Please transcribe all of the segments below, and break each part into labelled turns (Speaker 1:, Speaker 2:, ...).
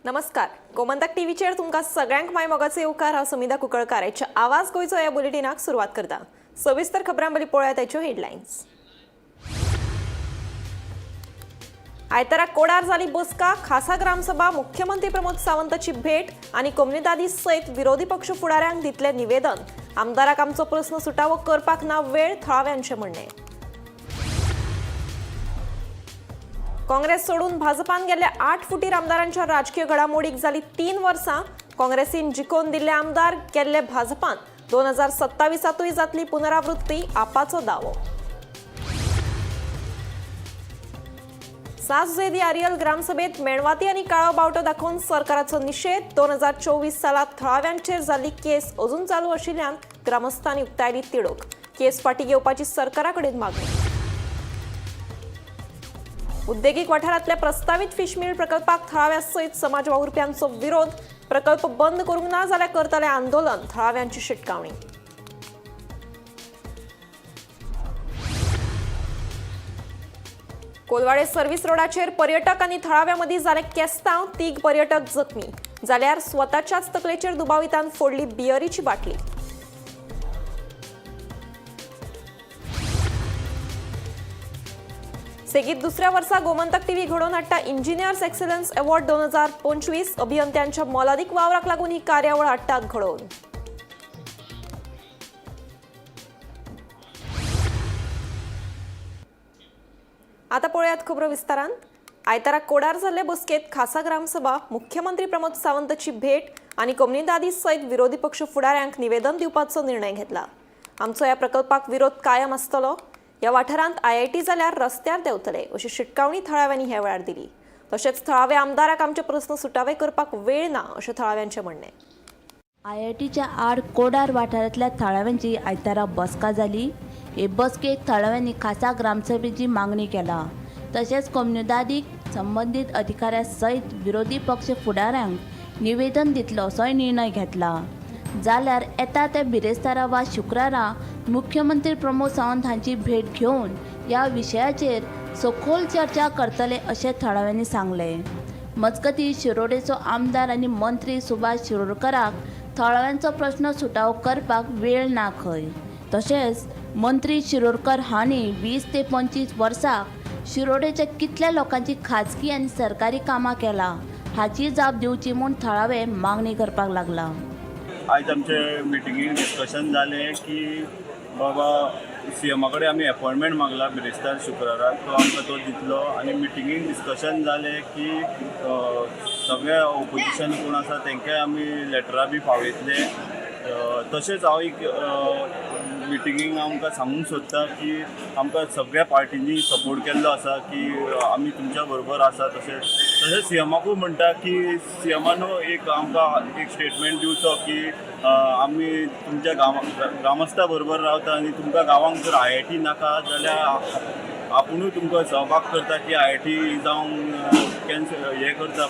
Speaker 1: नमस्कार, गोमंतक टीव्हीचेर तुमकां सगळ्यांक माय मोगाचो येवकार. हांव समिधा कुंकळकार. आयच्या आवाज गोंयचो ह्या बुलेटिनाक सुरवात करता. सविस्तर खबरां बरी पळोवया ताच्यो हेडलायन्स. आयतारा कोडार जाली बसका. खासा ग्रामसभा, मुख्यमंत्री प्रमोद सावंताची भेट आनी कोमुनिदादी सयत विरोधी पक्ष फुडाऱ्यांक दितले निवेदन. आमदाराक आमचो प्रस्न सुटावो करपाक ना वेळ, थळाव्यांचें म्हणणें. काँग्रेस सोडून भाजपान गेल्ल्या 8 फुटीर आमदारांच्या राजकीय घडामोडीक जाली 3 वर्सां. काँग्रेसीन जिखोवन दिल्ले आमदार गेल्ले भाजपान. 2027तूय जातली पुनरावृत्ती, आपाचो दावो. सात जुएदी आरियल ग्रामसभेत मेणवाती आनी काळो बावटो दाखोवन सरकाराचो निशेध. 2024 सालात थळाव्यांचेर जाल्ली केस अजून चालू आशिल्ल्यान ग्रामस्थांनी उक्तायली तिडक. केस फाटीं घेवपाची सरकारा कडेन मागणी. उद्देगीक वाठारांतल्या प्रस्तावीत फिशमिल प्रकल्पाक थळाव्या सयत समाज वावुरप्यांचो विरोध. प्रकल्प बंद करूंक ना जाल्यार करतले आंदोलन, थळाव्यांची शिटकावणी. कोलवाळे सर्व्हिस रोडाचेर पर्यटक आनी थळाव्या मदीं जालें केस्तांव. 3 पर्यटक जखमी जाल्यार स्वताच्याच तकलेचेर दुबावितान फोडली बियरीची बाटली. सेगीत दुसऱ्या वर्सा गोमंतक टीव्ही घडोवन हाडटा इंजिनियर्स एक्सलन्स अवॉर्ड 2025. अभियंत्यांच्या मोलादीक वावराक लागून ही कार्यावळ हाडटात घडोवन. आता पळयात खबरो विस्तारान. आयतारा कोडार जाल्ले बसकेत खासा ग्रामसभा, मुख्यमंत्री प्रमोद सावंताची भेट आनी कोमुनिदादी सयत विरोधी पक्ष फुडाऱ्यांक निवेदन दिवपाचो निर्णय घेतला. आमचो ह्या प्रकल्पाक विरोध कायम आसतलो. ह्या वाठारांत आयआयटी जाल्यार रस्त्यार देंवतले अशी शिटकावणी थळाव्यांनी ह्या वेळार दिली. तशेंच थळाव्या आमदाराक आमचे प्रस्न सुटावे करपाक वेळ ना अशें थळाव्यांचें म्हणणें.
Speaker 2: आयआयटीच्या आड कोडार वाठारांतल्या थळाव्यांची आयतारा बसका जाली. हे बसकेक थळाव्यांनी खासा ग्रामसभेची मागणी केला. तशेंच कोमुनिदादीक संबंदीत अधिकाऱ्या सयत विरोधी पक्ष फुडाऱ्यांक निवेदन दितलो असोय निर्णय घेतला. जाल्यार येता त्या बिरेस्तारा वा शुक्रारा मुख्यमंत्री प्रमोद सावंत हांची भेट घेवन ह्या विशयाचेर सखोल चर्चा करतले अशें थळाव्यांनी सांगलें. मजगतीं, शिरोडेचो आमदार आनी मंत्री सुभाष शिरोडकराक थळाव्यांचो प्रस्न सुटावो करपाक वेळ ना खंय. तशेंच मंत्री शिरोडकर हांणी 20 ते 25 वर्साक शिरोडेच्या कितल्या लोकांची खाजगी आनी सरकारी कामां केला हाची जाप दिवची म्हूण थळावे मागणी करपाक लागला.
Speaker 3: आयज आमचे मिटिंगेक डिस्कशन जालें की बाबा सीएमा कडेन आमी एपॉयंटमेंट मागला बिरेस्तार शुक्राराक, तो आमकां तो दितलो. आनी मिटिंगेक डिस्कशन जालें की सगळे ओपोजिशन कोण आसा तेंकांय आमी लेटरां बी पावयतले. तशेंच हांव एक मिटिंगेक आमकां सांगूंक सोदता की आमकां सगळ्या पार्टींनी सपोर्ट केल्लो आसा की आमी तुमच्या बरोबर आसा. तशेंच तशेंच सीएमाकूय म्हणटा की सीएमान एक आमकां एक स्टेटमेंट दिवचो की आमी तुमच्या ग्रामस्था बरोबर रावता आनी तुमकां गांवांक जर आयआयटी नाका जाल्यार आपुणूय तुमकां सहभाग करता की आयआयटी जावंक कॅन्सल हें करता,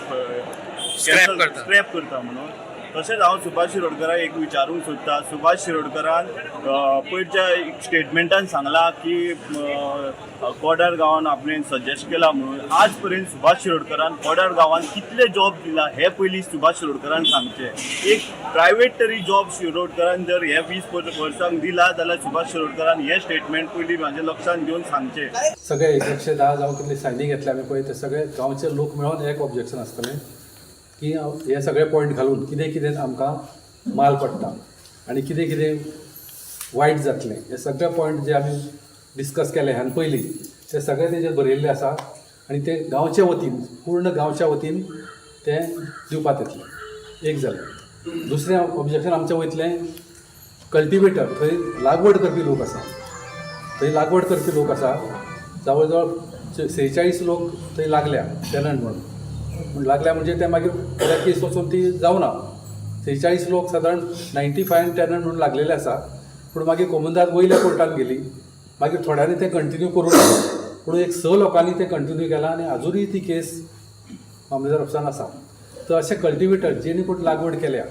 Speaker 3: स्क्रॅप करता म्हणून. तशेंच हांव सुभाष शिरोडकराक एक विचारूंक सोदता. सुभाष शिरोडकरान पयरच्या एक स्टेटमेंटान सांगलां की कोडार गांवान आपणें सजेस्ट केला म्हणून. आज पर्यंत सुभाष शिरोडकरान कोडार गांवान कितले जॉब दिला हे पयलीं सुभाष शिरोडकरान सांगचें. एक प्रायवेट तरी जॉब शिरोडकरान जर हे 20 वर्सांक दिला जाल्यार सुभाष शिरोडकरान हें स्टेटमेंट पयलीं म्हाज्या लक्षांत घेवन सांगचें.
Speaker 4: सगळे 110 जावं कितले सायनी घेतले आमी पळय, ते सगळे गांवचे लोक मेळोन एक ऑब्जेक्शन आसतलें की हे सगळे पॉयंट घालून कितें कितें आमकां माल पडटा आनी कितें कितें वायट जातलें, हे सगळे पॉयंट जे आमी डिस्कस केले ह्यान पयलीं ते सगळे तेजेर बरयल्ले आसा आनी ते गांवचे वतीन, पूर्ण गांवच्या वतीन ते दिवपाक येतलें. एक जालें. दुसरें ऑब्जेक्शन आमचें वयतलें कल्टिवेटर, थंय लागवड करपी लोक आसा, थंय लागवड करपी लोक आसा. जवळ जवळ 46 लोक थंय लागल्या टेनंट म्हणून. पूण लागल्या म्हणजे ते मागीर त्या केस वचून ती जावना. 46 लोक सादारण 95 टेनंट म्हणून लागलेले आसा. पूण मागीर कोमुनिदाद वयल्या कोर्टान गेली. मागीर थोड्यांनी तें कंटिन्यू करूंक ना, पूण एक 6 लोकांनी तें कंटिन्यू केलां आनी आजुनूय ती केस मामलेदार ऑफिसान आसा. तर अशे कल्टिवेटर जेणी कोण लागवड केल्या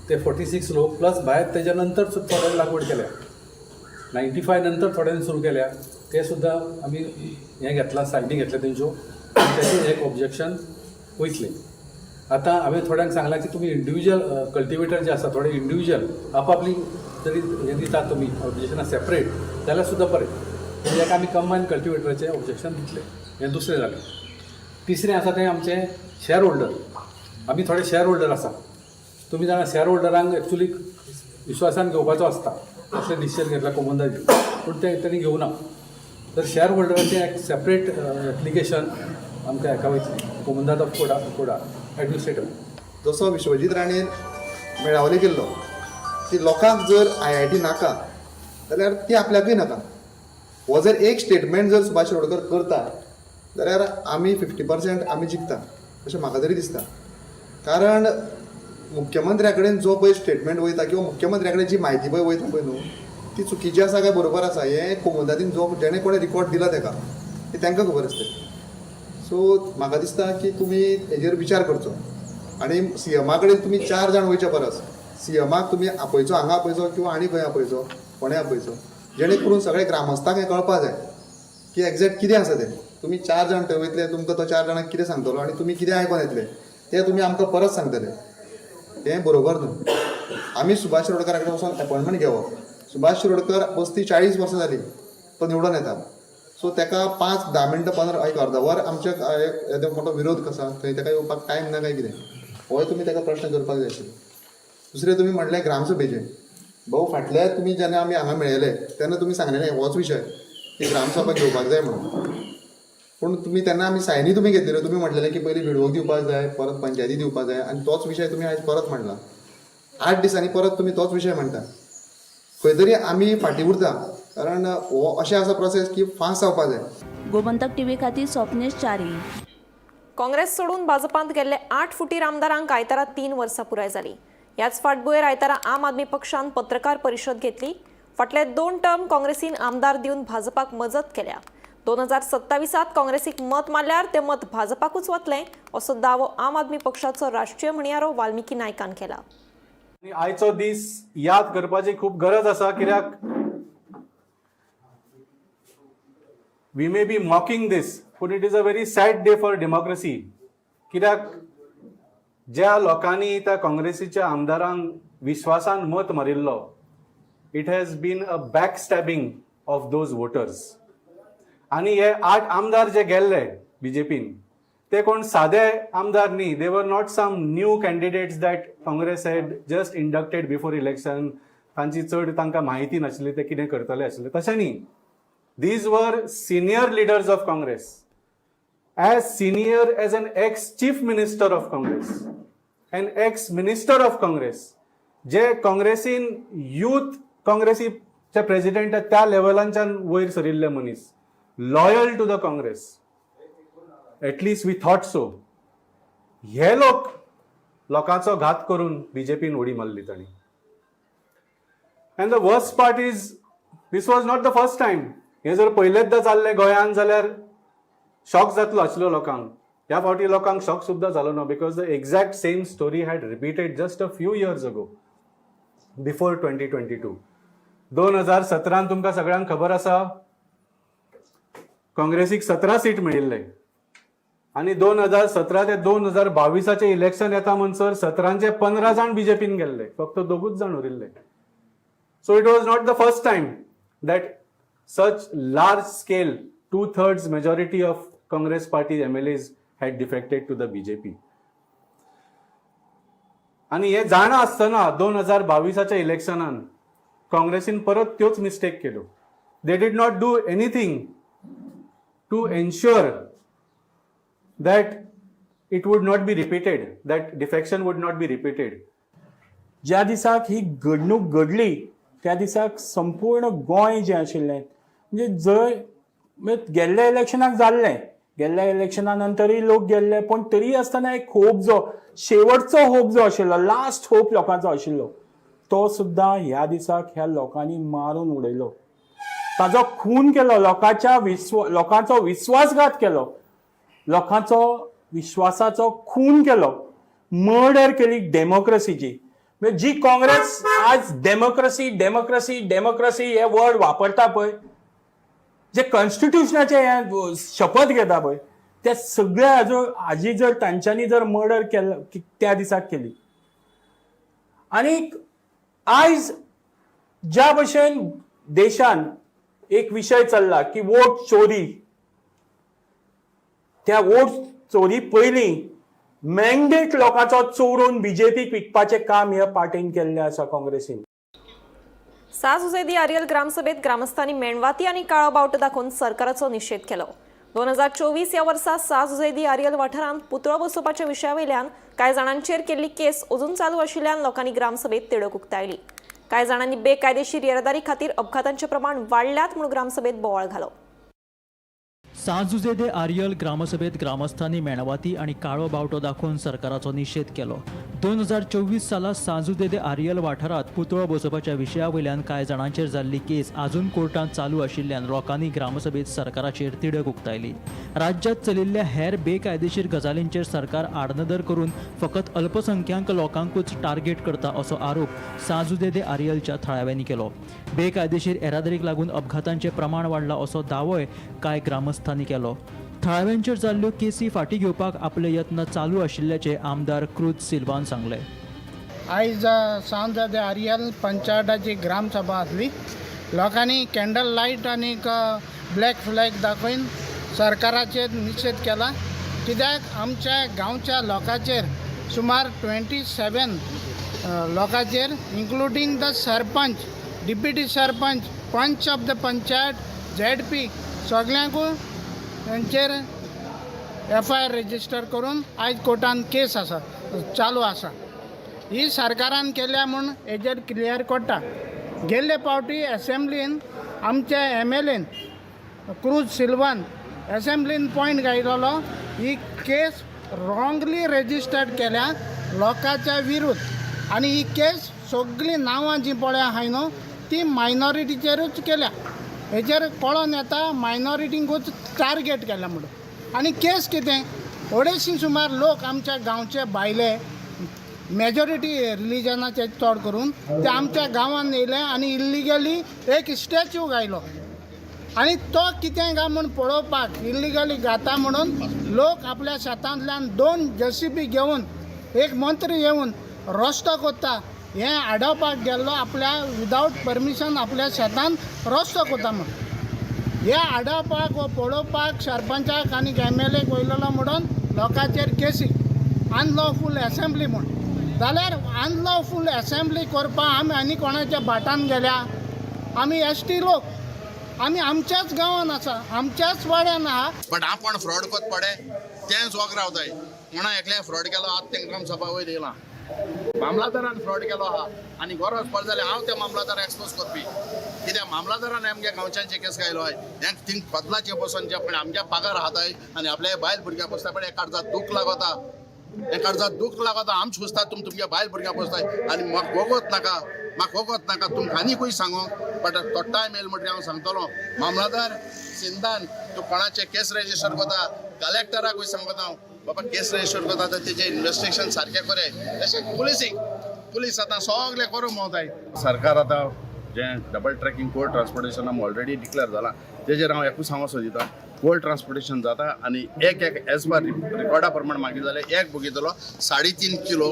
Speaker 4: ते 46 लोक, प्लस भायर तेज्या नंतर सुद्दां थोड्यांनी लागवड केल्या, 95 नंतर थोड्यांनी सुरू केल्या, ते सुद्दां आमी हें घेतलां, सायनी घेतल्या तेंच्यो. तेजें एक ऑब्जेक्शन वयतलें. आतां हांवें थोड्यांक सांगलां की तुमी इंडिविज्युअल कल्टिवेटर जे आसा, थोडे इंडिविज्युअल आपापली जरी हें दितात तुमी ऑब्जेक्शनां सेपरेट जाल्यार सुद्दां बरें. पूण हेका आमी कंबायन कल्टिवेटराचें ऑब्जेक्शन दितले. हें दुसरें जालें. तिसरें आसा तें आमचें शॅर होल्डर. आमी थोडे शॅर होल्डर आसा. तुमी जाणा, शॅर होल्डरांक एक्चुली विश्वासान घेवपाचो आसता असलें डिसिजन घेतला कोमुनिदादीन, पूण तें तेणी घेवना. तर शॅर होल्डराचें एक सेपरेट एप्लिकेशन आमकां हेका वयतलें, कोमुनिदाद ऑफ कोडा, कोडा एडमिनिस्ट्रेटर.
Speaker 5: जसो विश्वजीत राणेन मेळावले केल्लो की लोकांक जर आयआयटी नाका जाल्यार ती आपल्याकूय नाका, हो जर एक स्टेटमेंट जर सुभाष शिरोडकर करता जाल्यार आमी 50% आमी जिखता अशें म्हाका तरी दिसता. कारण मुख्यमंत्र्या कडेन जो पळय स्टेटमेंट वयता किंवा मुख्यमंत्र्या कडेन जी म्हायती पळय वयता पळय न्हू, ती चुकीची आसा काय बरोबर आसा हें कोमुनिदादीन जो जेणे कोणें रिकॉर्ड दिला तेका तें तांकां खबर आसतलें. सो म्हाका दिसता की तुमी हेजेर विचार करचो आनी सीएमा कडेन तुमी 4 जाण वयच्या परस सीएमाक तुमी आपयचो, हांगा आपयचो किंवा आनी खंय आपयचो, कोणें आपयचो, जेणे करून सगळे ग्रामस्थांक हें कळपा जाय की एग्जॅक्ट कितें आसा तें. तुमी 4 जाण थंय वयतले, तुमकां तो 4 जाणांक कितें सांगतलो आनी तुमी कितें आयकोन येतले तें तुमी आमकां परत सांगतले, तें बरोबर न्हू. आमी सुभाष शिरोडकरा कडेन वचोन एपॉयंटमेंट घेवप. सुभाष शिरोडकर 35-40 वर्सां जालीं तो निवडून येता. सो तेका 5-10 मिनटां 15 एक अर्द वर आमच्या येदो मोठो विरोध कसा थंय तेका येवपाक टायम ना काय कितें, होय तुमी तेका प्रश्न करपाक जाय आशिल्लो. दुसरें तुमी म्हणलें ग्रामसभेचें. भाऊ, फाटल्या तुमी जेन्ना आमी हांगा मेळयले तेन्ना तुमी सांगलेलें होच विशय की ग्रामसभा घेवपाक जाय म्हणून, पूण तुमी तेन्ना आमी सायनी तुमी घेतलेल्यो. तुमी म्हटलेलें की पयलीं विडवोक दिवपाक जाय, परत पंचायती दिवपाक जाय आनी तोच विशय तुमी आयज परत म्हणला. 8 दिसांनी परत तुमी तोच विशय म्हणटा. खंय तरी आमी फाटीं उरता, कारण हो अशें आसा प्रोसेस की फास्ट जावपाक जाय.
Speaker 2: गोमंतक टीव्ही खातीर स्वप्नेश च्यारी.
Speaker 1: काँग्रेस सोडून भाजपांत गेल्ले 8 फुटीर आमदारांक आयतारा 3 वर्सां पुराय जाली. ह्याच फाटभुंयेर आयतारा आम आदमी पक्षान पत्रकार परिशद घेतली. फाटले 2 टर्म काँग्रेसीन आमदार दिवन भाजपाक मजत केल्या. 2027 काँग्रेसीक मत मारल्यार तें मत भाजपाकूच वतलें असो दावो आम आदमी पक्षाचो राष्ट्रीय म्हणयारो वाल्मिकी नायकान केला.
Speaker 6: आनी आयचो दीस याद करपाची खूब गरज आसा, कित्याक we may be mocking this, पूण it is a very sad day for democracy. कित्याक ज्या लोकांनी त्या काँग्रेसीच्या आमदारांक विश्वासान मत मारिल्लो, it has been a back stabbing of those voters. आनी हे 8 आमदार जे गेल्ले बीजेपीन, ते कोण सादे आमदार न्ही. They were not some new candidates that Congress had just inducted before election. तांची चड तांकां म्हायती नाशिल्ली ते कितें करतले आशिल्ले, तशें न्ही. These were senior leaders of Congress, as senior as an ex chief minister of Congress, an ex minister of Congress, जे काँग्रेसीन यूथ काँग्रेसीचे प्रेसिडेंट त्या लेवलांच्यान वयर सरिल्ले मनीस, loyal to the Congress, at least we thought so. हे लोक लोकांचो घात करून बीजेपीन उडी मारली तांणी. And the worst part is, this was not the first time. हें जर पयलेंचदा जाल्लें गोंयांत जाल्यार शॉक जातलो आशिल्लो लोकांक. ह्या फावटी लोकांक शॉक सुद्दां जालो ना, because the exact same story had repeated just a few years ago, before 2022. 2017 तुमकां सगळ्यांक खबर आसा, काँग्रेसीक 17 सीट मेळिल्ले आनी 2017 ते 2022आचें इलेक्शन येता म्हणसर 17चे 15 जाण बीजेपीन गेल्ले, फक्त दोगूच जाण उरिल्ले. So it was not the first time that such large scale 2/3 majority of Congress party MLAs had defected to the BJP. आनी हे जाणा आसतना 2022आच्या इलेक्शनान काँग्रेसीन परत त्योच मिस्टेक केल्यो. They did not do anything to ensure that it would not be repeated, that defection would not be repeated.
Speaker 7: ज्या दिसाक ही घडणूक घडली त्या दिसाक संपूर्ण गोंय जें आशिल्लें, म्हणजे जंय, म्हणजे गेल्ल्या इलेक्शनाक जाल्लें, गेल्ल्या इलेक्शना नंतरूय लोक गेल्ले, पूण तरी आसतना एक होप जो शेवटचो होप जो आशिल्लो, लास्ट होप लोकांचो आशिल्लो, तो सुद्दां ह्या दिसाक ह्या लोकांनी मारून उडयलो. ताजो खून केलो, लोकांच्या विश्व लोकांचो विश्वासघात केलो, लोकांचो विश्वासाचो खून केलो, मर्डर केली डेमोक्रेसीची. म्हणजे जी काँग्रेस आज डेमोक्रेसी डेमोक्रेसी डेमोक्रेसी हे वर्ड वापरता पळय, जे कॉन्स्टिट्युशनाचे हे शपथ घेता पळय, ते त्या सगळ्या हाजो हाजी जर तांच्यांनी जर मर्डर केल्लो त्या दिसाक केली. आनीक आयज ज्या भशेन देशान एक विशय चल्ला की वोट चोरी, त्या वोट चोरी पयलीं मॅन्डेट लोकांचो चोरून बीजेपीक विकपाचें काम ह्या पार्टीन केल्लें आसा, काँग्रेसीन.
Speaker 1: सांज जुझे दी आरियल ग्रामसभेत ग्रामस्थांनी मेणवाती आनी काळो बावटो दाखोवन सरकाराचो निशेध केलो. 2024 ह्या वर्सा सांज जुझे दी आरियल वाठारांत पुतळो बसोवपाच्या विशया वयल्यान कांय जाणांचेर केल्ली केस अजून चालू आशिल्ल्यान लोकांनी ग्रामसभेत तिडक उक्तायली. कांय जाणांनी बेकायदेशीर येरादारी खातीर अपघातांचे प्रमाण वाडल्यात म्हूण ग्रामसभेत बोवाळ घालो.
Speaker 8: सांज जुझे दे आरियल ग्रामसभेत ग्रामस्थांनी मेणवाती आनी काळो बावटो दाखोवन सरकाराचो निशेध केलो. 2024 साला सांज जुझे दे आरियल वाठारांत पुतळो बसोवपाच्या विशया वयल्यान कांय जाणांचेर जाल्ली केस आजून कोर्टांत चालू आशिल्ल्यान लोकांनी ग्रामसभेत सरकाराचेर तिडक उक्तायली. राज्यांत चलिल्ल्या हेर बेकायदेशीर गजालींचेर सरकार आडनदर करून फकत अल्पसंख्याक लोकांकूच टार्गेट करता असो आरोप सांज जुझे दे आरियलच्या थळाव्यांनी केलो. बेकायदेशीर येरादारीक लागून अपघातांचें प्रमाण वाडलां असो दावोय कांय ग्रामस्थांनी केलो. थळाव्यांचेर जाल्ल्यो केसी फाटीं घेवपाक आपले यत्न चालू आशिल्ल्याचें आमदार क्रूज सिल्वान सांगलें.
Speaker 9: आयज सांज दे आरियल पंचायताची ग्रामसभा आसली. लोकांनी कॅन्डल लायट आनीक ब्लॅक फ्लॅग दाखोवन सरकाराचेर निशेध केला, कित्याक आमच्या गांवच्या लोकांचेर सुमार 27 लोकांचेर, including the sarpanch, deputy sarpanch, panch of the panchayat, ZP, सगल्यांकूय तेंचेर एफआयआर रजिस्टर करून आयज कोर्टान केस आसा, चालू आसा. ही सरकारान केल्या म्हूण हेजेर क्लियर कोट्टा. गेल्ले पावटी एसेंब्लीन आमच्या एमएलएन क्रूज सिल्वान एसेंब्लीन पॉयंट घायलेलो, ही केस रॉंगली रजिस्टर्ड केल्या लोकांच्या विरुद्ध आनी ही केस सगळीं नांवां जीं पळय आहाय न्हू, ती मायनॉरिटीचेरूच केल्या. हेजेर कळोन येता मायनॉरिटींकूच टार्गेट केल्या म्हणून. आनी केस कितें, 250 सुमार लोक आमच्या गांवचे भायले, मेजॉरिटी रिलिजनाचे चड करून, ते आमच्या गांवांत येयले आनी इल्लिगली एक स्टॅच्यू घायलो आनी तो कितें काय म्हूण पळोवपाक, इल्लिगली घाता म्हणून लोक आपल्या शेतांतल्यान 2 जेसीबी घेवन, एक मंत्री येवन रस्तो कोत्ता हें आडोवपाक गेल्लो, आपल्या विदावट परमिशन आपल्या शेतान रस्तो कोत्ता म्हूण. हे आडोवपाक वो पळोवपाक सरपंचाक आनी एमएलएक वयलेलो म्हणून लोकांचेर केसी, अनलॉफूल एसेंब्ली म्हूण. जाल्यार अनलॉफूल एसेंब्ली करपाक आमी आनी कोणाच्या भाटान गेल्या? आमी एसटी लोक, आमी आमच्याच गांवान आसा, आमच्याच वाड्यान आहा.
Speaker 10: बट आपण फ्रॉड कोत पडे तें सोग रावताय. कोणा एकल्या फ्रॉड केलो, आतां तेंकां ग्रामसभा वयर येयला. मामलादारान फ्रॉड केलो आहा आनी गरज पडली जाल्यार हांव त्या मामलादार एक्सपोज करपी, कित्याक मामलादारान आमगे गांवच्यांचे केस घायलो आहाय. हें थिंग बदलाचे बसून जे पण आमगे पागार आहाताय आनी आपल्या बायल भुरग्यां बसता पण एका काळजात दूख लागता, एका काळजात दूख लागता. आम सोंसता, तुम तुमगे बायल भुरग्यां बसताय आनी म्हाका वगत नाका, म्हाका वगत नाका तुमकां आनीकूय सांगो. बट तो टायम येयलो म्हणटकीर हांव सांगतलो, मामलादार सिंदान तूं कोणाचे केस रजिस्टर करता, कलेक्टराकूय सांगता हांव, बाबा केस रजिस्टर करता तर तेजें इन्वेस्टिगेशन सारकें करे. तशें पुलिसीक, पुलीस आतां सगळें करूंक भोंवताय. सरकार आतां जें डबल ट्रॅकिंग कोल ट्रान्सपोर्टेशन आमी ऑलरेडी डिक्लेर जालां, तेजेर हांव एकूच सांगूंक सोदिता, कोल ट्रान्सपोर्टेशन जाता आनी एक एक एज पर रिकॉर्डा प्रमाण मागीर जाल्यार एक बघितलो 3.5 किलो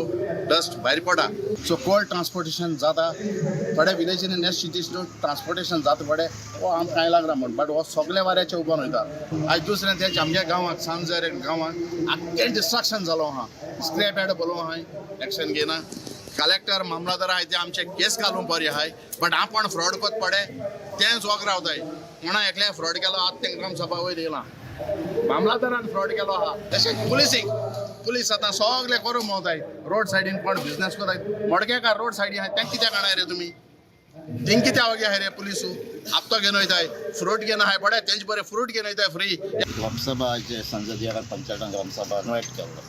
Speaker 10: डस्ट भायर पडटा. सो कोल ट्रान्सपोर्टेशन जाता थोड्या विलेजींनी, नेक्स्ट सिटीज ट्रान्सपोर्टेशन जाता पडे, हो आमकां कांय लागना म्हूण, बट हो सगळे वाऱ्याचे उबोन वयता. आयज दुसरें तें आमच्या गांवांत सांजर गांवांत आख्खें डिस्ट्रक्शन जालो आहा, स्क्रॅप यार्ड बरो आहाय, एक्शन घेयना कलेक्टर, मामलादार आहाय ते आमचे केस घालूंक बरी आहाय. बट आपण फ्रॉड कोत पडे तें सोग रावताय. कोणा एकल्या फ्रॉड केलो, आतां तेंकां ग्रामसभा वयर येयला. मामलादारान फ्रॉड केलो आहा. तशें पुलिसीक, पुलीस आतां सगळें करूंक भोंवताय. रोड सायडीन कोण बिजनेस करताय, मडकेकार रोड सायडीन आहाय, तेंकां कित्याक काणाय रे तुमी? तेंक कित्याक वगी आहाय रे पुलिसू? आपतो घेवन वयताय, फ्रूट घेवन आहाय पळय, तेंचे बरें फ्रूट घेवन वयताय फ्री.
Speaker 11: ग्रामसभा जे संसदीय पंचायतान ग्रामसभा इनवायट केल्लो.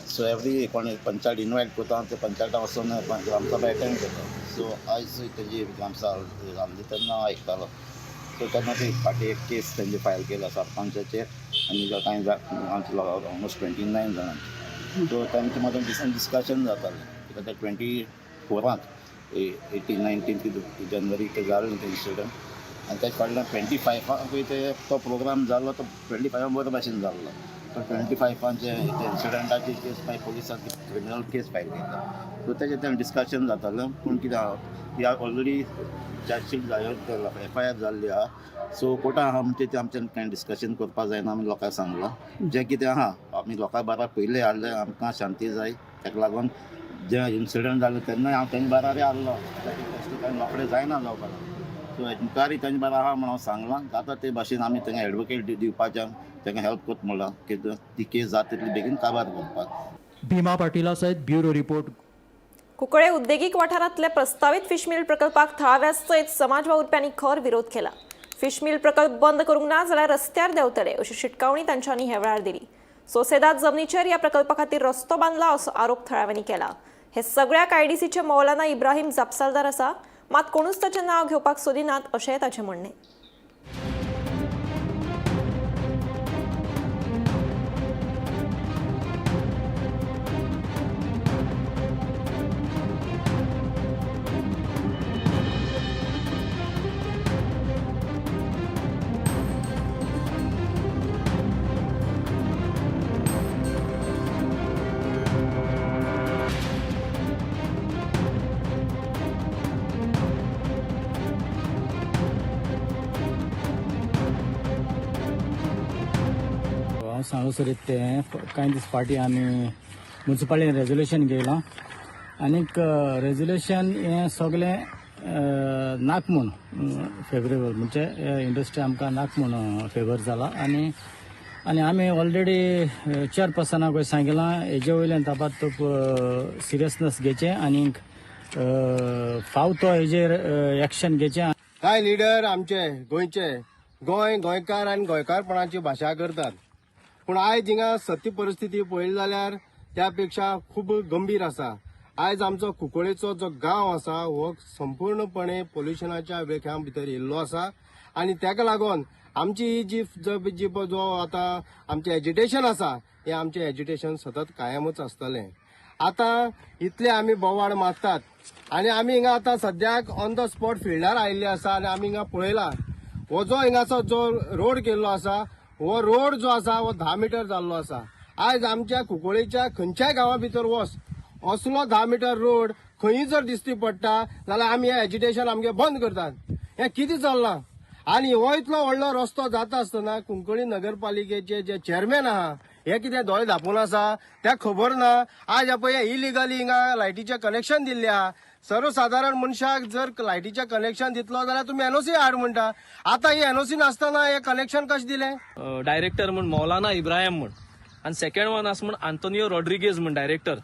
Speaker 11: सो एवरी कोण पंचायत इनवायट करता, ते पंचायतान वचून ग्रामसभा एटेंड करता. सो आयज तेजी ग्रामसभा जाल्ली तेन्ना हांव आयकतालो. सो तेन्ना ती फाटीं एक केस तेंची फायल केला सरपंचाचेर आनी कांय आमचे ऑलमोस्ट 29 जाणांचे. सो तांचे मदीं डिस्कशन जातालें कित्याक ते 24आक 18 19 जनवरी ते जालें न्हू तें इन्सिडंट आनी तेच्या फाटल्यान 25आकूय ते तो प्रोग्राम जाल्लो, तो 25 बरो भाशेन जाल्लो. 25 जे इन्सिडंटाची केस मागीर पोलिसान क्रिमिनल केस फायल केला. सो तेजें तें डिस्कशन जातालें. पूण कितें आहा, ती ऑलरेडी चार्जशीट जाय, एफआयआर जाल्ली आहा. सो कोर्टान आहा म्हणजे ते आमच्यान कांय डिस्कशन करपाक जायना. आमी लोकांक सांगलां जें कितें आहा, आमी लोकां बारा पयलें हाडलें. आमकां शांती जाय, ताका लागून जे इन्सिडंट जालें तेन्नाय हांव तेंचे बाराबर आहलो. तसलें कांय रोखडें जायना जावपाक. सो मुखारय तेंचे बारा आहा म्हण हांव सांगलां. जाता ते भाशेन आमी तांकां एडवोकेट दिवपाचें, तांकां हेल्प करता म्हणलां की ती केस जाता तितली बेगीन काबार करपाक.
Speaker 8: भीमा पाटीला सयत ब्युरो रिपोर्ट.
Speaker 1: कुंकळे उद्देगीक वाठारांतले प्रस्तावीत फिशमिल प्रकल्पाक थळाव्या सयत समाज वावुरप्यांनी खर विरोध केला. फिशमिल प्रकल्प बंद करूंक ना जाल्यार रस्त्यार देंवतले अशी शिटकावणी तांच्यांनी ह्या वेळार दिली. सोसेदाद जमनीचेर ह्या प्रकल्पा खातीर रस्तो बांदला असो आरोप थळाव्यांनी केला. हे सगळ्याक आयडीसीचे मौलाना इब्राहिम जापसालदार आसा, मात कोणूच ताचें नांव घेवपाक सोदिनात अशेंय ताचें म्हणणें.
Speaker 12: हांव सांगू सर, तें कांय दीस फाटीं आमी मुन्सिपालिटीन रेजोल्युशन घेयलां आनीक रेजोल्युशन हें सगळें नाक म्हूण फेवरेबल, म्हणजे इंडस्ट्री आमकां नाक म्हूण फेवर जाला. आनी आनी आमी ऑलरेडी चेअरपर्सनाक सांगिलां, हेजे वयल्यान ताबडतोब सिरियसनेस घेवचें आनीक फाव तो हेजेर एक्शन घेवचें.
Speaker 13: कांय लिडर आमचे गोंयचे गोंय गोंयकार आनी गोंयकारपणाची भाशा करतात, पूण आयज हिंगा सत्य परिस्थिती पळयली जाल्यार त्या पेक्षा खूब गंभीर आसा. आयज आमचो कुंकळेचो जो गांव आसा हो संपूर्णपणे पोल्युशनाच्या विळख्या भितर येयल्लो आसा आनी ताका लागून आमची ही जी जी जो आतां आमचें एजिटेशन आसा, हें आमचें एजिटेशन सतत कायमच आसतलें. आतां इतले आमी बोवाळ मारतात आनी आमी हिंगा आतां सद्याक ऑन the spot फिल्डार आयिल्ले आसा आनी आमी हिंगा पळयला, हो जो हिंगाचो जो रोड केल्लो आसा, हो रोड जो आसा हो 10 मिटर जाल्लो आसा. आयज आमच्या कुंकळेच्या खंयच्याय गांवा भितर वच, असलो 10 मिटर रोड खंयी जर दिसती पडटा जाल्यार आमी हें एजिटेशन आमगें बंद करतात. हें कितें चल्लां? आनी हो इतलो व्हडलो रस्तो जाता आसतना कुंकळी नगरपालिकेचे जे चेअरमॅन आहा हे कितें दोळे धांपून आसा, त्या खबर ना. आज पळय इलिगली हिंगा लायटीचें कनेक्शन दिल्लें आहा. सर्वसादारण मनशाक जर लायटीचें कनेक्शन दितलो जाल्यार तुमी एनओसी हाड म्हणटा. आतां ही एनओसी नासतना हें कनेक्शन कशें दिलें?
Speaker 14: डायरेक्टर म्हूण मौलाना इब्राहिम म्हूण आनी सेकंड वन आसा म्हूण आंतोनियो रॉड्रिगेज म्हूण डायरेक्टर,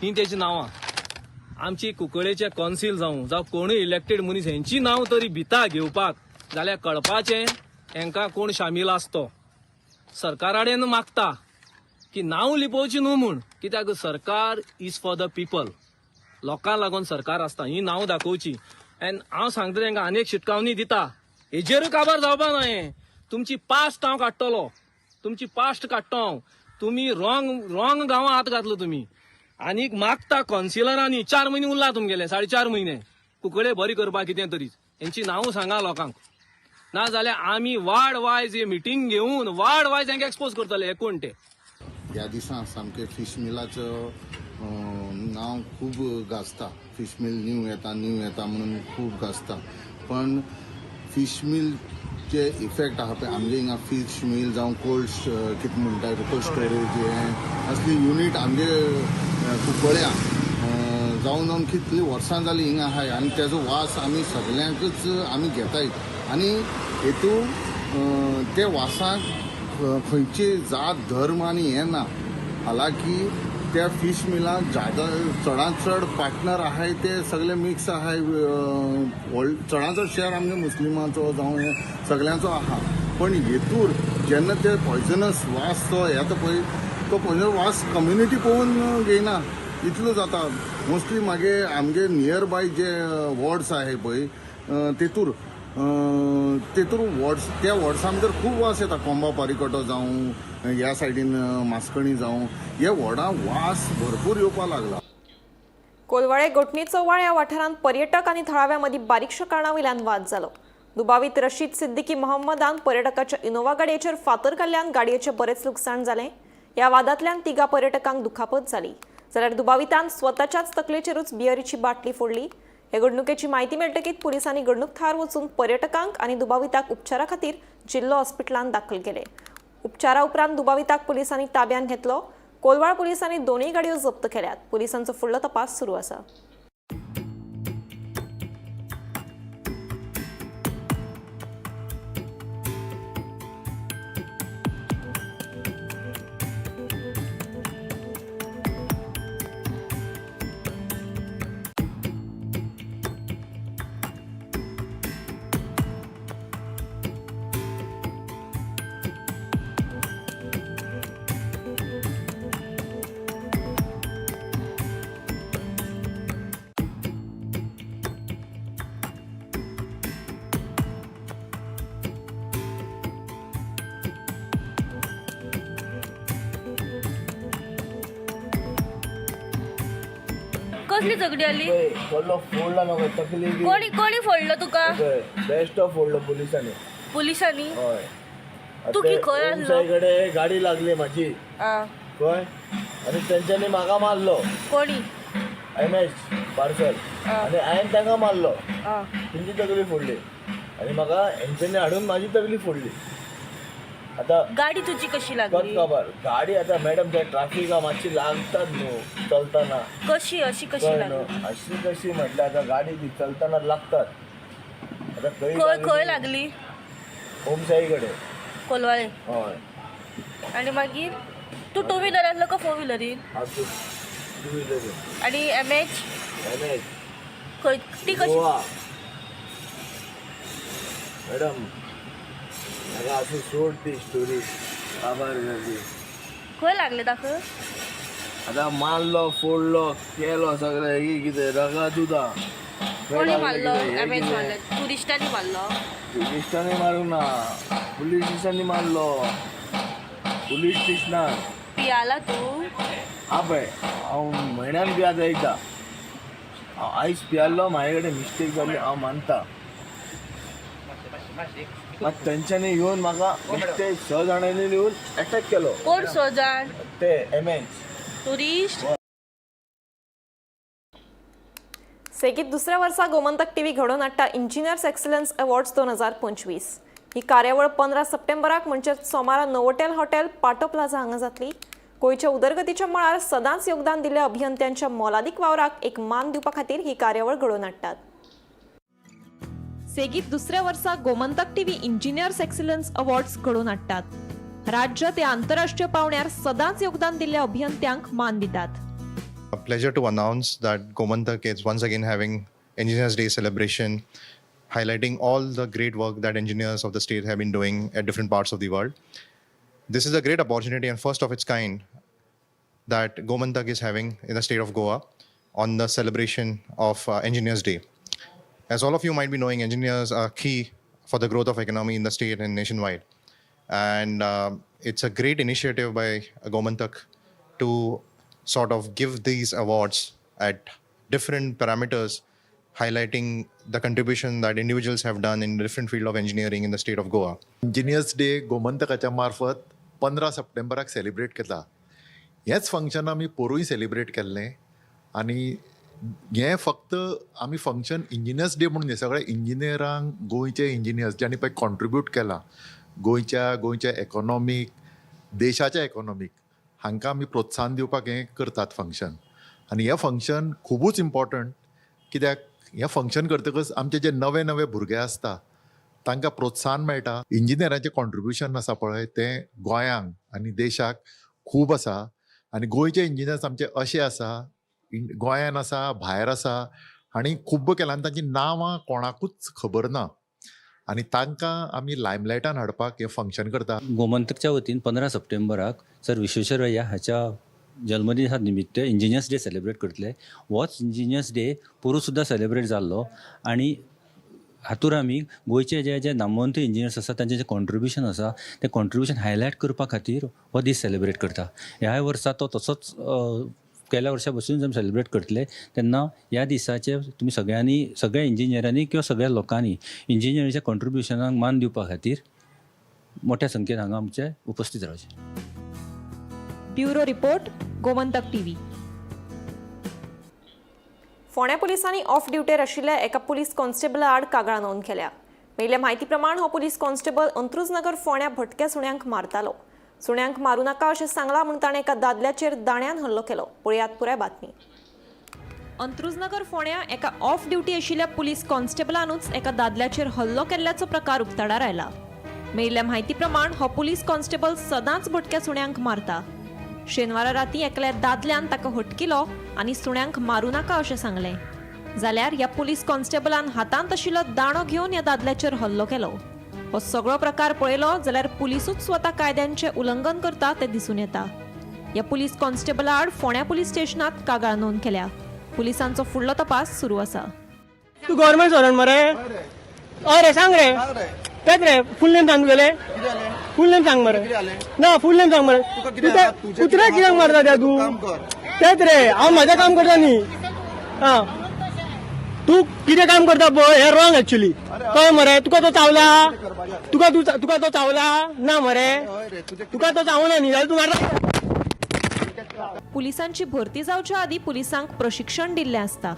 Speaker 14: ही तेची नांवां. आमची कुंकळेचे कौन्सिल जावं जावं कोणूय इलेक्टेड मनीस हेंची नांव तरी भिता घेवपाक जाल्यार कळपाचें हेंकां कोण शामील आसतो. सरकाराडेन मागता की नांव लिपोवची न्हू म्हूण, कित्याक सरकार is for the people, लोकांक लागून सरकार आसता, ही नांव दाखोवची. एंड हांव सांगता तेंकां आनी एक शिटकावणी दिता, हेजेरूय काबार जावपा ना. हें तुमची पास्ट हांव काडटलो, तुमची पास्ट काडटलो हांव. तुमी रॉंग रॉंग गांवां हात घातलो तुमी. आनीक मागता कौन्सिलरांनी, 4 म्हयने उरला तुमगेले, 4.5 म्हयने कुंकळे बरी करपाक कितें तरी हेंची नांव सांगा लोकांक, ना जाल्यार आमी वार्ड वायज ही मिटींग घेवन वार्ड वायज हेंकां एक्सपोज करतले हे कोण ते.
Speaker 15: ह्या दिसां सामकें फिश मिलाचो नांव खूब गाजता. फिश मिल न्यू येता न्यू येता म्हणून खूब गाजता, पण फिश मिलचे इफेक्ट आहा पळय आमगे हिंगा. फिश मिल जावं कोल्ड कितें म्हणटा कोल्ड स्टोरेज हें असली युनीट आमगे कुंकळ्या जावन जावन कितलीं वर्सां जालीं हिंगा आहाय आनी तेजो वास आमी सगल्यांकच आमी घेताय. आनी हेतून ते वासाक खंयची जात धर्म आनी हें ना. हालाकी त्या फिश मिलांत जादा चडांत चड पार्टनर आहाय ते सगळे मिक्स आहाय. चडांत चड शेअर आमगे मुस्लिमांचो जावं हे सगळ्यांचो आहा, पण हेतूर जेन्ना ते पॉयजनस वास तो येता पळय, तो पॉयजनस वास कम्युनिटी पळोवन घेयना इतलो जाता. मोस्टली मागे आमगे नियर बाय जे वॉर्ड्स आहाय पळय तेतूर तेतूर वॉर्ड्स, त्या वॉर्ड्सां भितर खूब वास येता. कोंबा पारिकोटो जावं ह्या सायडीन मास्कणी जावं, ह्या वॉर्डां वास भरपूर येवपाक लागला.
Speaker 1: कोलवाळे गोठणी चौवाळ ह्या वाठारांत पर्यटक आनी थळाव्या मदीं बारीकशा कारणां वयल्यान वाद जालो. दुबावीत रशीद सिद्दीकी मोहम्मदान पर्यटकाच्या इनोवा गाडयेचेर फातर घाल्ल्यान गाडयेचें बरेंच लुकसाण जालें. ह्या वादांतल्यान तिगा पर्यटकांक दुखापत जाली, जाल्यार दुबावितान स्वताच्याच तकलेचेरूच बियरीची बाटली फोडली. हे घडणुकेची म्हायती मेळटकीच पुलिसांनी घडणूक थळार वचून पर्यटकांक आनी दुबाविताक उपचारा खातीर जिल्लो हॉस्पिटलांत दाखल केले. उपचारा उपरांत दुबाविताक पुलिसांनी ताब्यांत घेतलो. कोलवाळ पुलिसांनी दोनूय गाडयो जप्त केल्यात. पुलिसांचो फुडलो तपास सुरू आसा.
Speaker 16: कसली झगडी आली?
Speaker 17: फोडलो, फोडला नको तकली.
Speaker 16: कोणी कोणी फोडलो तुका?
Speaker 17: बेस्टो फोडलो पोलिसांनी.
Speaker 16: पोलिसांनी?
Speaker 17: हय.
Speaker 16: तूं की खंय आसलो?
Speaker 17: कडेन गाडी लागली माझी. खंय आनी तेंच्यांनी म्हाका मारलो.
Speaker 16: कोणी?
Speaker 17: M H parcel. आनी हांवें तांकां मारलो, तेंची तकली फोडली आनी म्हाका हेंच्यांनी हाडून म्हाजी तकली फोडली. आतां
Speaker 16: गाडी तुजी कशी लागली?
Speaker 17: खबर गाडी आतां मॅडम, त्या ट्राफिका मातशी लागतात न्हू चलतना.
Speaker 16: कशी अशी कशी
Speaker 17: कळ्ळें
Speaker 16: लागली?
Speaker 17: न्हू? अशी कशी म्हटल्यार आतां गाडी ती चलतना लागतात. आतां खंय?
Speaker 16: खंय खंय लागली?
Speaker 17: ओमसाई कडेन.
Speaker 16: कोलवाळे?
Speaker 17: हय.
Speaker 16: आनी मागीर तूं टू व्हिलर आसलो का फोर व्हिलरीन?
Speaker 17: हांव टू व्हिलरीन.
Speaker 16: आनी एम एच?
Speaker 17: M H.
Speaker 16: खंय ती कशी?
Speaker 17: गोवा. मॅडम, म्हाका अशी सोड ती स्टोरी, काबार जाली.
Speaker 16: खंय लागले दाखय.
Speaker 17: आतां मारलो, फोडलो, केलो सगळें. हे कितें रगत सुद्दां.
Speaker 16: कोणी मारलो? एम एच मारलो? ट्युरिस्टांनी मारलो?
Speaker 17: ट्युरिस्टांनी मारूंक ना, पुलीस स्टेशनांनी मारलो, पुलीस स्टेशनार.
Speaker 16: पियाला तूं?
Speaker 17: हा पळय, हांव म्हयन्यान पियाता एकदां. हांव आयज पियाल्लो, म्हाजे कडेन मिस्टेक जाली, हांव मानता. मात तेंच्यांनी येवन म्हाका बेश्टे स जाणांनी येवन एटॅक केलो.
Speaker 16: कोण स जाण?
Speaker 17: ते एम एच.
Speaker 16: ट्युरिस्ट?
Speaker 1: सेगीत दुसऱ्या वर्सा गोमंतक टीव्ही घडोवन हाडटा इंजिनियर्स एक्सलन्स अवॉर्ड्स 2025. ही कार्यावळ 15 सप्टेंबराक म्हणजेच सोमारा नोवोटेल हॉटेल, पाटो प्लाझा हांगा जातली. गोंयच्या उदरगतीच्या मळार सदांच योगदान दिल्ल्या अभियंत्यांच्या मोलादीक वावराक एक मान दिवपा खातीर ही कार्यावळ घडोवन हाडटात. सेगीत दुसऱ्या वर्सा Gomantak TV engineers excellence awards घडोवन हाडटात. राज्य ते आंतरराष्ट्रीय पावंड्यार सदांच योगदान दिल्ल्या अभियंत्यांक मान दितात.
Speaker 5: A pleasure to announce that Gomantak is once again having Engineers Day celebration, highlighting all the great work that engineers of the state have been doing at different parts of the world. This is a great opportunity and first of its kind that Gomantak is having in the state of Goa on the celebration of Engineers Day. As all of you might be knowing, engineers are key for the growth of economy in the state and nationwide. And it's a great initiative by Gomantak to sort of give these awards at different parameters, highlighting the contribution that individuals have done in different field of engineering in the state of Goa.
Speaker 18: Engineers day गोमंतकाच्या मार्फत 15 सप्टेंबराक celebrate करता. हेंच function आमी पोरूय celebrate केल्लें आनी हें फक्त आमी function engineers day म्हणून न्ही, सगळे इंजिनियरांक, गोंयचे इंजिनियर्स ज्यांनी पळय कॉन्ट्रिब्यूट केलां गोंयच्या इकॉनॉमीक, देशाच्या इकॉनॉमीक, हांकां आमी प्रोत्साहन दिवपाक हें करतात फंक्शन. आनी हें फंक्शन खुबूच इम्पॉर्टंट, कित्याक हें फंक्शन करतकच आमचे जे नवे नवे भुरगे आसता तांकां प्रोत्साहन मेळटा. इंजिनियरांचें कॉन्ट्रिब्युशन आसा पळय तें गोंयांक आनी देशाक खूब आसा आनी गोंयचे इंजिनियर्स आमचे अशे आसा, गोंयान आसा, भायर आसा आनी खूब्ब केलां आनी तांचीं नांवां कोणाकूच खबर ना आनी तांकां आमी लायमलायटान हाडपाक हें फंक्शन करता.
Speaker 19: गोमंतकच्या वतीन 15 सप्टेंबराक सर विश्वेश्वरय्या हाच्या जल्मदिसा निमित्त इंजिनियर्स डे सेलिब्रेट करतले. होच इंजिनियर्स डे पोरूं सुद्दां सेलिब्रेट जाल्लो आनी हातूर आमी गोंयचे जे जे नामवंत इंजिनियर्स आसा तांचें जें कॉन्ट्रिब्युशन आसा तें कॉन्ट्रिब्युशन हायलायट करपा खातीर हो दीस सेलिब्रेट करता. ह्याय वर्सा तो तसोच गेल्या वर्सा पसून आमी सेलिब्रेट करतले. तेन्ना ह्या दिसाचे तुमी सगळ्यांनी, सगळ्या इंजिनियरांनी किंवा सगळ्या लोकांनी इंजिनियरीच्या कॉन्ट्रिब्युशनाक मान दिवपा खातीर मोठ्या संख्येन हांगा आमचे उपस्थित रावचे.
Speaker 1: Bureau report, Gomantak TV. फोंड्या पुलिसांनी ऑफ ड्युटेर आशिल्ल्या एका पुलीस कॉन्स्टेबला आड कागाळ नोंद केल्या. मेळिल्ल्या म्हायती प्रमाण हो पुलीस कॉन्स्टेबल अंत्रुजनगर फोंड्या भटक्या सुण्यांक मारतालो. सुण्यांक मारू नाका अशें सांगलां म्हूण ताणें एका दादल्याचेर दाण्यान हल्लो केलो. पळयात पुराय बातमी. अंत्रुजनगर फोंड्या एका ऑफ ड्युटी आशिल्ल्या पुलीस कॉन्स्टेबलानूच एका दादल्याचेर हल्लो केल्ल्याचो प्रकार उक्ताडार आयला. मेळिल्ल्या म्हायती प्रमाण हो पुलीस कॉन्स्टेबल सदांच भटक्या सुण्यांक मारता. शेनवारा राती एकल्या दादल्यान ताका हटकिलो आनी सुण्यांक मारू नाका अशें सांगलें. जाल्यार ह्या पुलीस कॉन्स्टेबलान हातांत आशिल्लो दांडो घेवन ह्या दादल्याचेर हल्लो केलो. हो सगळो प्रकार पळयलो जाल्यार पुलिसूच स्वता कायद्यांचें उल्लंघन करता तें दिसून येता. ह्या पुलीस कॉन्स्टेबला आड फोंड्या पुलीस स्टेशनांत कागाळ नोंद केल्या. पुलिसांचो फुडलो तपास सुरू आसा.
Speaker 20: तू गव्हर्मेंट सर्वंट मरे? हय रे, सांग रे. तेच रे, फूल नेम सांग तुगेले. फूल नेम सांग मरे. ना, फूल नेम सांग मरे. तूं ते कुत्र्याक कित्याक मारता त्या तूं? तेच रे, हांव म्हजें काम करता न्ही. आं, तूं कितें काम करता पळय, हें रॉंग एक्चुली. कळ्ळें मरे? तुका तो चावला? तुका तो चावला ना मरे? तुका तो चावना न्ही जाल्यार तूं मारता.
Speaker 1: पुलिसांची भरती जावच्या आदीं पुलिसांक प्रशिक्षण दिल्लें आसता.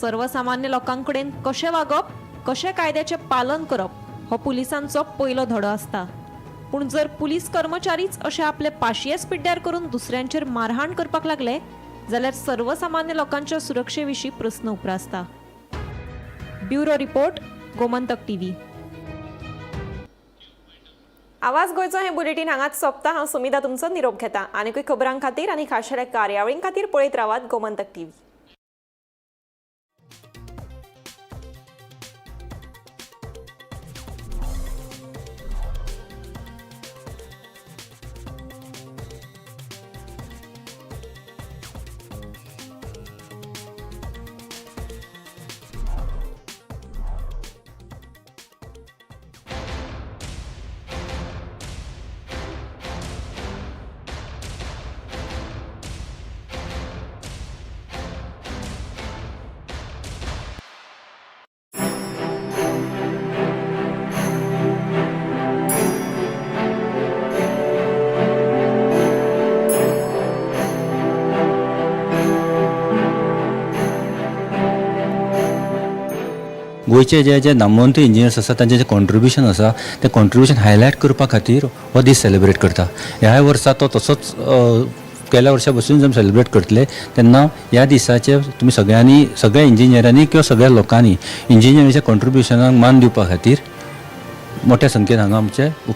Speaker 1: सर्वसामान्य लोकांकडेन कशें वागप, कशें कायद्याचें पालन करप हो पुलिसांचो पयलो धडो आसता. पूण जर पुलीस कर्मचारीच अशे आपले पाशियेस पिड्ड्यार करून दुसऱ्यांचेर मारहाण करपाक लागले जाल्यार सर्वसामान्य लोकांच्या सुरक्षे विशीं प्रस्न उप्रासता. Bureau report, Gomantak TV. आवाज गोंयचो हें बुलेटीन हांगाच सोंपता. हांव सुमिधा तुमचो निरोप घेता. आनीकूय खबरां खातीर आनी खाशेल्या कार्यावळीं खातीर पळयत रावात गोमंतक टीव्ही.
Speaker 19: गोंयचे जे जे नामवंत इंजिनियर्स आसा तांचें जें कॉन्ट्रिब्युशन आसा तें कॉन्ट्रिब्युशन हायलायट करपा खातीर हो दीस सेलिब्रेट करता. ह्याय वर्सा तो तसोच गेल्या वर्सा पसून आमी सेलिब्रेट करतले. तेन्ना ह्या दिसाचे तुमी सगळ्यांनी, सगळ्या इंजिनियरांनी किंवा सगळ्या लोकांनी इंजिनियरीच्या कॉन्ट्रिब्युशनाक मान दिवपा खातीर मोठ्या संख्येन हांगा आमचे उपस्थित